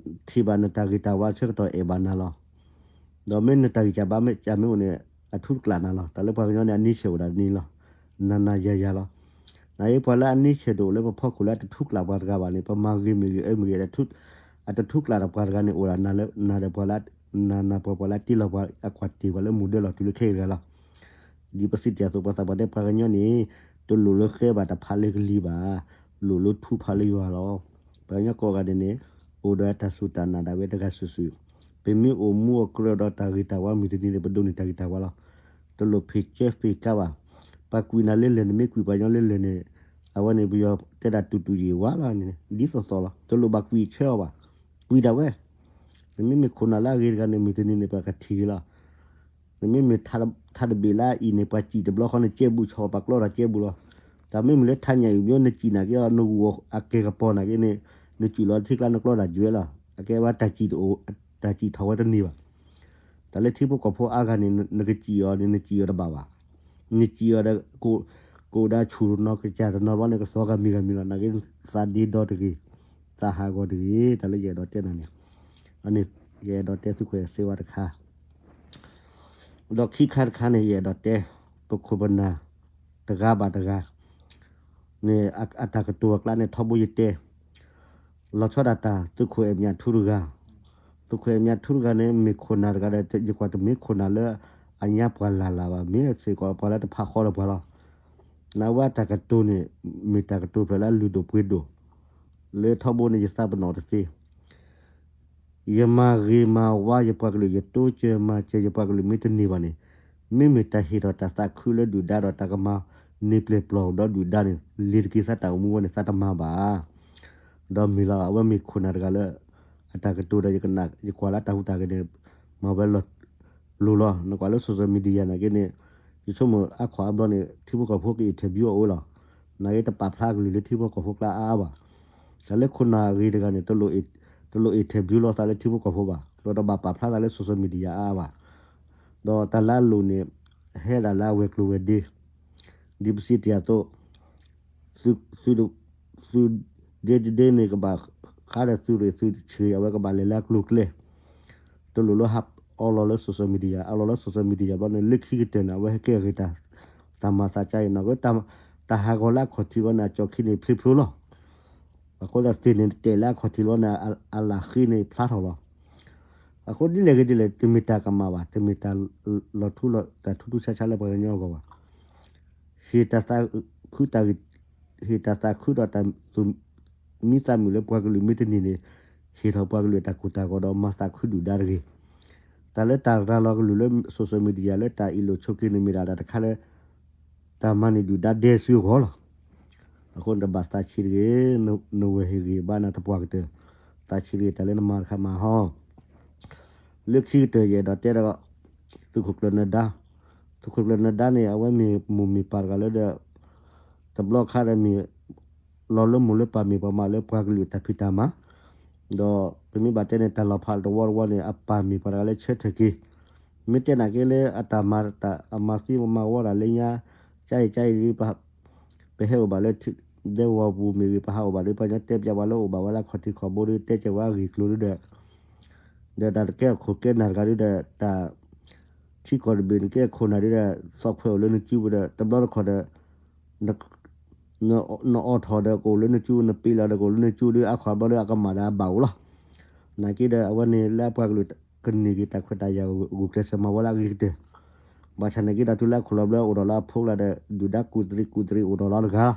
ထံၣ်ဘၣ်နတၢ်ဂ့ၤတၢ်ဝါအဆၢကတီၢ်အဲၣ်ဘၣ်နၤလီၤ. ဒီးမ့ၢ်နတၢ်ဂ့ၤတၢ်ဝါမ့ၢ်ကမ့ၢ်အိၣ်န့ၣ် အထူတကျးနၤလီၤ. တၢ်လၢပှၤကညီန့ၣ် အန့ဆဲးအိၣ်ဒၣ်န့ၣ်လီၤ. နၤနၤယၤယၤလီၤ. နၤအံၤပှၤလၢအန့ဆဲးတအိၣ်လၢပဖီခိၣ်လၢအတထူကျးပှၤတဂၤဘၣ်န့ၣ် ပမၤဂ့ၤမ့ၢ်ဂ့ၤ အၢမ့ၢ်ဂ့ၤ အတထူကျးဒီးပှၤတဂၤန့ၣ် အိၣ်ဒၣ်နၤဒီးပှၤလၢ နၤနၤပှၤပှၤလၢတ့လီၤပှၤအကွၢ်တ့ၢ်ပှၤလၢမူၤဒၢလီၤတုၤလၢခဲအံၤတဂၤလီၤ. ဒ်ပစံးတ့ၢ်အသိး ပှၤသးပှၢ်တဲပှၤကညီန့ၣ် တလိၣ်လၢဃဲဘၣ်တဖးလၢကလံၤဘၣ်, လိၣ်လၢထူဖးလၢယွၤလီၤ. ပှၤကညီကိးဂၤဒဲးန့ၣ် အိၣ်ဒီးတၢ်စူၢ်တၢ်နာ်ဒၣ်ဝဲတဂၤစုာ်စုာ်, ပမ့ၢ်အိၣ်မူအကြၢးဒီးတၢ်ဂ့ၤတၢ်ဝါမုၢ်တနံၤန့ၣ် ပဒိးန့ၢ်တၢ်ဂ့ၤတၢ်ဝါလီၤ. တလိၣ်ဖံးကၢဖံးကါဘၣ်. ပှၤကွံာ်နၤလၢလၢၢ်န့ၣ် မ့ၢ်ကွံာ်ပှၤကညီလၢလၢၢ်န့ၣ် အဝဲန့ၣ် ပယီၤတဲဒၣ်တူၢ်တူၢ်ယံာ်ဝါလီၤန့ၣ် ဒ်သိးသိးလီၤ. တလိၣ်ဘၣ်ကွံာ်ဆၢအီၤဘၣ်. ကွံာ်ဒၣ်ဝဲ. နမ့မ့ၢ်ခိၣ်နၢ်လၢအဂ့ၤတဂၤန့ၣ် မုၢ်တနံၤန့ၣ် ပှၤကထံၣ်ဂ့ၤလီၤ. နမ့မ့ၢ်ထးတဘ့ၣ်လၢအအံၤန့ၣ် ပှၤစံၣ်တဘျီဃီန့ၣ် ကဲဘူးဆီၣ်ပှၤကျီတၢ်ကဲဘူးလီၤ. တၢ်မ့မ့ၢ်လၢထးညၣ်အံၤ မ့ၢ်နစံၣ်နာ်က့ နဂုာ်အကဲကပီၤနာ်က့န့ၣ် နစူၢ်လီၤထံကျါနကျီတၢ်ယွဲလီၤ. အကဲဝဲတၢ်စံၣ်တအိၣ် တၢ်စံၣ်ထီၣ်ဝဲတန့ၢ်ဘၣ်. တၢ်လၢထံဖိကီၢ်ဖိအါဂၤန့ၣ် နကစံၣ်အီၤန့ၣ် နစံၣ်အီၤတဘၣ်ဘၣ်. နစံၣ်အီၤဒီး ကအိၣ်ဒၣ်ဆူၣ်တနီၤကစၢ်တနီၤဘျီန့ၣ် ကသီဂၤမံၤဂၤမံၤလီၤ. နာ်က့ သးဒ့ဒီတဂ့ၤ, သးဟးဂီၤတဂ့ၤ, တၢ်လၢယအဲၣ်ဒိးတဲနၤန့ၣ်, အန့ၣ် ယအဲၣ်ဒိးတဲသုးခိၣ်အဲၣ်စ့ဝါတခါ ဒီးခံခါတခါန့ၣ် ယအဲၣ်ဒိးတဲ ပခိၣ်ပနၢ် တဂၤဘၣ်တဂၤ န့ၣ် အတၢ်ကတိၤအကျါန့ၣ် ထီဘိယတဲ လီၤဆီဒၣ်တၢ် သုးခိၣ်အဲၣ်မၠးထူတဂၤ, သုးခိၣ်အဲၣ်မၠးထူတဂၤန့ၣ် မ့ၢ်ခိၣ်နၢ်တဂၤဒီး ယကွၢ်တမ့ၢ်ခိၣ်နၢ်လၢအညါပှၢ်လၢ်လၢ်ဘၣ်, မ့ၢ်စ့ၢ်ကီးပှၤလၢတဖးဃီဒီးပှၤလီၤ. နဝဲတၢ်ကတိၤန့ၣ် မ့ၢ်တၢ်ကတိၤဖျၢၣ်လၢအလုၢ်ဒိၣ်ပှ့ၤဒိၣ် လၢထီဘိန့ၣ် ယသးပနီၣ်တသ့ ယမၤဂ့ၤမၤဝါယပှၤကလုာ် ယတိစၢၤမၤစၢၤယပှၤကလုာ်မ့ၢ်တန့ၢ်ဘၣ်န့ၣ်, မ့မ့ၢ်တၢ်ဟ့ၣ်ထီၣ်တၢ်သးခုလၢဒုၣ်ဒါဒီးတၢ်ကမၤန့ၢ်ပျဲၢ်ပျီၢ်ဒီးဒုၣ်ဒါန့ၣ် လ့ၤတက့ၤသးတၢ်အိၣ်မူဝဲန့ၣ် သးတမၤဘၣ်. ဒီးမ့ၢ်လီၤ အဝဲမ့ၢ်ခိၣ်နၢ်တဂၤလၢ အတၢ်ကတိၤဒီး ယကွၢ်လၢတၢ်ဟူးတၢ်ဂဲၤန့ၣ် မၤဝဲလီၤလိၤလီၤ. နကွၢ်လၢ social media နာ်က့န့ၣ် ယဆိကမိၣ်အါခီအါဘျီန့ၣ် ထံဖိကီၢ်ဖိက interview အီၤအိၣ်လီၤ. နာ်က့တပာ်ဖျါကလုၢ်လၢထံဖိကီၢ်ဖိကျါအါအါဘၣ်. တၢ်လၢခိၣ်နၢ်အဂ့ၤတဂၤန့ၣ် တလိၣ် interview လိာ်သးလၢထံဖိကီၢ်ဖိဘၣ်, ဒီးတဘၣ်ပာ်ဖျါသးလၢ social media အါအါဘၣ်. ဒီးတၢ်လၢအလိၣ်န့ၣ် ဟဲဒၣ်လၢအဝဲၤကျိၤဝဲၤဒ့ ဒ်ပစံးတ့ၢ်အသိး သုး သုးဒ့တဒ့န့ၣ် ကဘၣ်ဃးဒီးသုးရ့ၣ်သုးဆံး အဝဲကဘၣ်လဲၤလၢအကျိၤကျဲ တလိၣ်လၢဟးအီလီၤလၢ social media, အီလီၤလၢ social media ဘျီန့ၣ် လၢခံကတၢၢ်န့ၣ် အဝဲဟဲကဲအဂ့ၤ တၢ်မၤသးကါအံၤနီၢ်ကီၢ် တၢ်ဟးဂီၤလၢအခီၣ်ထံးဘျီန့ၣ် အကၠီၣ်ခံန့ၣ် ဖျ့ဖျိလီၤ. အဃိသတးသ့ၣ်န့ၣ် တတဲာ်လၢအခီၣ်ထံးလီၤန့ၣ် အလၢဃ့န့ၣ်ဖျါထီၣ်လီၤ. အဃိဒ်လဲၣ်ဂ့ၤဒ်လဲၣ် တမ့ၢ်တၢ်ကမၣ်ဘၣ်, တမ့ၢ်တၢ်လီၤထူလီၤ တၢ်ထူးထူးဆါဆါလၢပှၤကညီအဂီၢ်ဘၣ်. ဟ့ၣ်တၢ်သးခုတၢ်ဂ့ၤ ဟ့ၣ်တၢ်သးခုဒီးတၢ်သူၣ်မံသးမုာ်လၢပှၤကလုာ်မ့ၢ်တန့ၢ်န့ၣ် ဟ့ၣ်ထီၣ်ပှၤကလုာ်တၢ်ကိၢ်တၢ်ဂီၤဒီးမၤသးခုဒုၣ်ဒါတဂ့ၤ. တၢ်လၢတၢ်ရၤလီၤကလုၢ်လၢ social media လၢတၢ်အ့ၣ်လိာ်ဆိးက့န့ၣ်မ့ၢ်ဒၣ်တၢ်တခါလၢ တၢ်မၤန့ၢ်ဒုၣ်ဒါဒဲစုအဂီၢ်လီၤ. အဃိန့ၣ်တဘၣ်သးဆံးတဂ့ၤ, နဝဲၢ်ဟ့ၣ်ဂ့ၤဘၣ်နၤသပှၢ်ကတၢၢ်, သးဆံးတဂ့ၤ တၢ်လၢနမၤတခါမၤဟီ လၢခံကတၢၢ်ယအဲၣ်ဒိးတဲဒီး သုးခိၣ်ကျၢၢ်နၢၤဒါ, သုးခိၣ်ကျၢၢ်နၢၤဒါန့ၣ် အဝဲမ့ၢ်မိၢ်မ့ၢ်ပၢ်တဂၤလၢဒီး တဘျီခါဒီးမ့ၢ် လီၤလၢမိၢ်လၢပၢ်မ့ၢ်ပှၤမၤလၢပှၤကလုာ်တၢ်ဖံးတၢ်မၤ, ဒီးပမ့ၢ်ဘၣ်တဲန့ၣ် တၢ်လီၤဖးတဝီတဝီန့ၣ် အပၢ်မ့ၢ်ပှၤတဂၤလၢဆၢထၢၣ်က့ၤ, မ့ၢ်တဲနာ်က့လၢအတၢ်မၤတၢ်အမၤသံမၤဝီတၢ်လၢညါ ကါအံၤကါအံၤ ပဟဲအိၣ်ဘၣ်လၢ ဒဲဝီၤပူၤမ့ၢ်ဂ့ၤ ပဟးအိၣ်ဘၣ်ဒီး ပှၤကညီတဲပျးပှၤလၢအိၣ်ဘၣ်ဝဲလၢခီၣ်ထံးခီၣ်ဘိဒီး တဲကဲဝဲအဂ့ၢ်ကျိၤဒီး ဒီးတၢ်တကဲအခိၣ်ကဲနၢ်တဂၤဒီး တၢ် ထံကီၢ်တဘ့ၣ်နကဲခိၣ်နၢ်ဒီး သီၣ်ခွဲးအိၣ်လၢနစုပူၤဒီး တဘျီတခီၣ်ဒီး နအိးထီၣ်ဒီးကအိၣ်လၢနစု နပ့းလီၤဒီးကအိၣ်လၢနစုဒီး အါခီဘျီဒီးအကမၣ်ဒီးအဘၣ်အိၣ်လီၤ. နာ်က့ဒီး အဝဲန့ၣ်လၢအပှၤကလုာ်ကန့ၢ်က့ၤတၢ်ခွဲးတၢ်ယာ်ဂုာ်ကျဲးစၢးမၤဝဲလၢအဂ့ၤကတၢၢ် ဘၣ်ဆၣ်နာ်က့ဒီးတုၤလၢအခိၣ်လီၤဘျီအိၣ်ဒီးလၢအဖိကျါဒီး ဒုၣ်ဒါကူၣ်တရံးကူၣ်တရံးအိၣ်ဒီးလီၤတဂၤ အိၣ်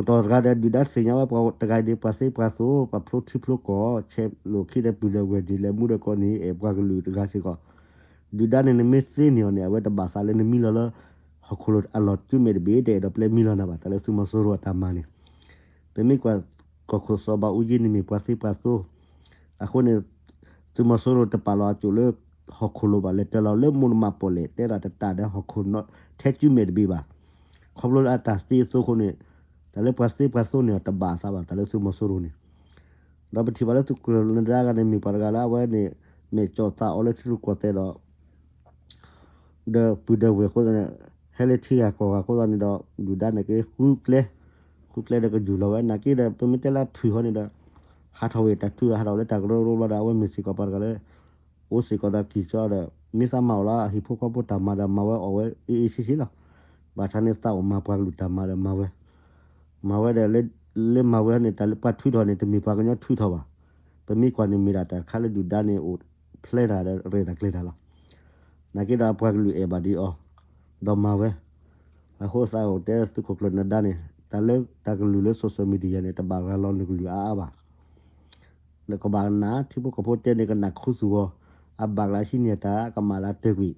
တီၢ်တဂၤဒီး ဒုၣ်ဒါသ့ၣ်ညါဝဲပှၤတဂၤအံၤဒီး ပှၤသ့ပှၤသိး ပှၤဖျိထံဖျိကီၢ် ဆဲးလိာ်ခံဒီးပုၢ်လၢဝဲၢ်ဒ်လဲၣ် မူဒီးကိးန့ၣ် အဲၣ်ပှၤကလုာ်တဂၤစ့ၢ်ကီး ဒုၣ်ဒါန့ၣ် နမ့ၢ်သ့န့ၢ်အီၤန့ၣ် အဝဲတဘၣ်သးလၢနမံလီၤလၢ ဟီၣ်ခိၣ်လိၤအလီၢ်စုမဲာ်တဘ့ၣ်ဒဲး အဲၣ်ဒိးပျဲမံလီၤနၤဘၣ် တၢ်လၢသုးမီၤစိရိၤအတၢ်မၤန့ၣ်. ပမ့ၢ်ကွၢ်ကီၢ်ခိၣ်စီၤဘးအူကၠံန့ၣ်မ့ၢ်ပှၤသ့ပှၤသိ အဃိန့ၣ် သုးမီၤစိရိၤတပာ်လီၤအစိၣ်လၢ ဟီၣ်ခိၣ်လိၤဘၣ် လဲၤတၢလီၤလၢမိၢ်နမးပီၣ်လဲၣ် တဲဒၣ်တတၢ်ဒီးဟီၣ်ခိၣ်နီ ထဲစုမဲာ်တဘ့ၣ်ဘၣ်. ခီဖျိလၢအတၢ်သ့အသိအဃိန့ၣ် တၢ်လၢပှၤသ့ပှၤသိန့ၣ် တဘၣ်အသးဘၣ် တၢ်လၢသုးမီၤစိရိၤန့ၣ်. ဒီးပထံၣ်ဘၣ်လၢသုးခိၣ်ကျၢၢ်နဒါဂၤန့ၣ် မ့ၢ်ပှၤတဂၤလၢအဝဲန့ၣ် မဲာ်ကၠီၣ်သးအီၤလၢထံရူၢ်ကီၢ်သဲးဒီး ဒီးပုၢ်ဒီးဝဲၢ်အဃိသတးန့ၣ် ဟဲလၢထံဂၤကီၢ်ဂၤအဃိသတးန့ၣ်ဒီး ဒုၣ်ဒါန့ၣ်က့ၤဃုကျဲ, ဃုကျဲဒီးကယူၢ်လီၤဝဲ နာ်က့ဒီး ပမ့ၢ်တဲလၢအဖုၣ်ဃီန့ၣ်ဒီး ဟးထီၣ်ဝဲတၢ်ထု ဟးထီၣ်လၢတၢ်ကရၢကရိဘျီဒီး အဝဲမ့ၢ်စ့ၢ်ကီးပှၤတဂၤလၢ အိၣ်စ့ၢ်ကီးဒီးကံၢ်ကၠီဒီး မ့ၢ်သးမၤအီၣ်လၢအဟံၣ်ဖိဃီဖိတၢ်မၤဒီးမၤဝဲအီၣ်ဝဲ အ့ၣ်အ့ၣ်ဆ့ဆ့လီၤ. ဘၣ်ဆၣ်န့ၣ်သးအိၣ်မၤပှၤကလုာ်တၢ်မၤဒီးမၤဝဲ မၤဝဲဒီး လၢမၤဝဲန့ၣ် တၢ်လၢပှၤထုးထီၣ်န့ၣ် တမ့ၢ်ပှၤကညီထုးထီၣ်ဘၣ်. ပမ့ၢ်ကွၢ်န့ၣ်မ့ၢ်ဒၣ်တၢ်တခါလၢဒုၣ်ဒါန့ၣ်အိၣ်ဖျဲတၢ်ဒီးရဲၣ်တၢ်ကျဲၤတၢ်လီၤ. နာ်က့ဒီးအပှၤကလုာ်အဲၣ်ဘၣ်ဒ်အီၤ ဒီးမၤဝဲ အဃိသတးအိၣ်တဲသုးခိၣ်ကျၢၢ်နဒါန့ၣ် တၢ်လၢတၢ်ကလုၢ်လၢ social media န့ၣ် တဘၣ်ရၤလီၤနကလုၢ်အါအါဘၣ်. နကဘၣ်နၢ် ထံဖိကီၢ်ဖိတဲန့ၣ်ကနၣ်ခူသူၣ်အီၤ, အဘၣ်ကျါဟံးန့ၢ်တၢ်ကမၣ်လၢတၢၢ်ကွံာ်,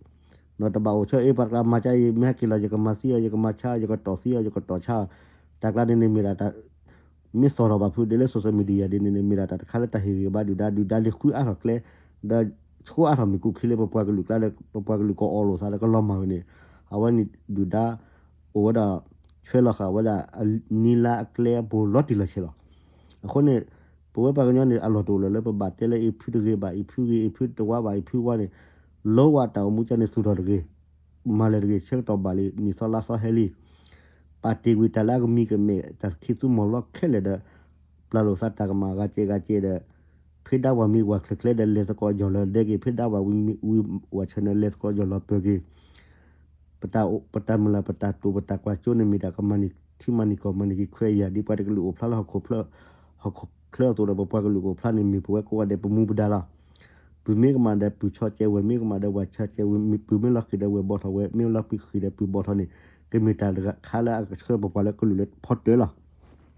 နတဘၣ်အိၣ်ဆၢအ့ၣ်ပှၤကျါမၤကါအံၤ မ့ၢ်ဟဲက့ၤလီၤ ယကမၤသံအီၤ ယကမၤဆါအီၤ ယကတီၢ်သံအီၤ ယကတီၢ်ဆါအီၤ, တၢ်ကျါန့ၣ်န့ၣ်မ့ၢ်ဒၣ်တၢ် မ့ၢ်သီၣ်ထီၣ်ဘၣ်ဖုးဒ်လၢ social media ဒ်န့ၣ်န့ၣ် မ့ၢ်ဒၣ်တၢ်တခါလၢတၢ်ဟ့ၣ်ဂံၢ်ဘါဒုၣ်ဒါ ဒုၣ်ဒါလၢဃုအါထီၣ်ကျဲ, ဒီးဆိအါထီၣ်မ့ၢ်ကူၣ်ခံလၢပပှၤကလုာ်ကျါဒီး ပပှၤကလုာ်ကအီၣ်လိာ်သးဒီးကလီၤမၢ်ဝဲန့ၣ်, အဝဲန့ၣ်ဒုၣ်ဒါ အိၣ်ဝဲဒၣ် ဆွဲလီၤဃာ်ဝဲဒၣ် နံၤလါအကျဲအပူၤလီၤတံၢ်လီၤဆဲးလီၤ. အဃိန့ၣ် ပဝဲပှၤကညီန့ၣ် အလီၢ်တအိၣ်လၢၤလၢပဘၣ်တဲလၢအံၤဖုတဂ့ၤဘၣ် အံၤဖုဂ့ၤ အံၤဖုတဝါဘၣ် အံၤဖုဝါန့ၣ်, လီဝဲတၢ်အိၣ်မူကန့ၣ်သူၣ်ထီၣ်တဂ့ၤ, မၤလၢၤတဂ့ၤ ဆၢကတီၢ်ဘၣ်လံ နံၣ်သီလါသီဟဲလံ ပာ်တ့ၢ်ကွံာ်တၢ်လၢအကမံၤကမဲာ် တၢ်ခံသူမီၢ်လီခဲလၢာ်ဒီး ပျၢ်လိာ်သးတၢ်ကမၣ်ဂၤကဲဂၤကဲဒီး ဖဲဒၣ်ဝၤမံဝၤချၢၣ်ချၢဒီး လဲၤသကိးယီၢ်လီၤဒဲက့ၤ ဖဲဒၣ်ဝၤဝံၤဝံၤဝၤဆၢန့ၣ် လဲၤသကိးယီၢ်လီၤပၢၤက့ၤ ပတၢ် ပတၢ်မုၢ်လၢ် ပတၢ်တိာ် ပတၢ်ကွၢ်စိန့ၣ်မ့ၢ်ဒၣ်ကမၤန့ၢ်ထံမၤန့ၢ်ကီၢ် မၤန့ၢ်က့ၤခွဲးယာ် ဒ်ပှၤတကလုာ်အိၣ်ဖျါလၢဟီၣ်ခိၣ်ချၢ ဟီၣ်ခိၣ်ချၢအသိးဒီး ပပှၤကလုာ်အိၣ်ဖျါန့ၣ် မ့ၢ်ပဝဲကိးဂၤဒဲးပမူပဒါလီၤ. ပုၢ်မ့ၢ်ကမၣ်ဒီးပုၢ်ဆီကဲး ဝဲၢ်မ့ၢ်ကမၣ်ဒီးဝဲၢ်ဆီကဲး ပုၢ်မ့ၢ်လီၤဃံၤဒီးဝဲၢ်ဘီထီၣ် ဝဲၢ်မ့ၢ်လီၤဃံၤဒီးပုၢ်ဘီထီၣ်န့ၣ် ကမ့ၢ်တၢ်တခါလၢအကဆှၢပပှၤလၢကလုာ်လၢဖီတၢၢ်လီၤ.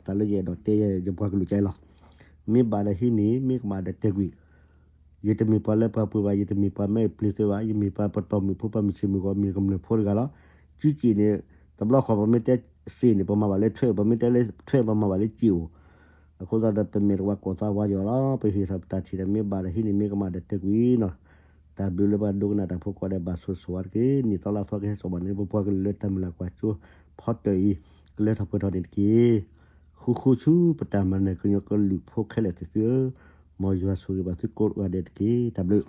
တၢ်လၢယအဲၣ်ဒိးတဲယဲ ယပှၤကလုာ်ကဲလီၤ. မ့ၢ်ဘၣ်ဒီးဟံးန့ၢ် မ့ၢ်ကမၣ်ဒီးတဲာ်ကွံာ် ယတမ့ၢ်ပှၤလၢပှၤပှ့ၤဘၣ် ယတမ့ၢ်ပှၤမ့ၢ်ပျ့ၤသ့ဘၣ် ယမ့ၢ်ပှၤပတီၢ်မုၣ်ဖိပှၤမုၢ်ဆ့ၣ်မုၢ်ဂီၤ မ့ၢ်ကမျၢၢ်ဖိတဂၤလီၤ. စုစ့ၣ်န့ၣ် တဘျီဃီပမ့ၢ်တဲစ့ၣ်န့ၣ် ပမၤဘၣ်လၢထွဲ ပမ့ၢ်တဲလၢထွဲ ပမၤဘၣ်လၢစ့ၣ်အိၣ်. အဃိသတးဒီး ပမဲာ်တဝါကိးသးဝါယီၤလီၤ. ပဟ့ၣ်ထီၣ်ပတၢ်ထံၣ်ဒီး မ့ၢ်ဘၣ်ဒီးဟံးန့ၢ် မ့ၢ်ကမၣ်ဒီးတဲာ်ကွံာ်နီၤ. တၢ်ဘျုးလၢပှၤဒိကနၣ်တၢ်ဖိကိးဂၤဒဲး ဘၣ်ဆိၣ်ဂ့ၤဆိၣ်ဝါတက့ၢ်. နံၣ်သီလါသီကဟဲစိာ်ဘၣ်န့ၣ် ပပှၤကလုာ်လၢတၢ်မုၢ်လၢ်ကွၢ်စိ ဖီတၢၢ်အံၤ ကလၢထီၣ်ပှဲၤထီၣ်န့ၣ်တက့ၢ်. ဃူဃူဆူပတၢ်မၤနၢၤ ကညီကလုာ်ဖိခဲလၢာ်သ့ၣ်သုဧၢ, မ်ယွၤဆိၣ်ဂ့ၤဘၣ်သုကိးဂၤဒဲးတက့ၢ်. တၢ်ဘျုး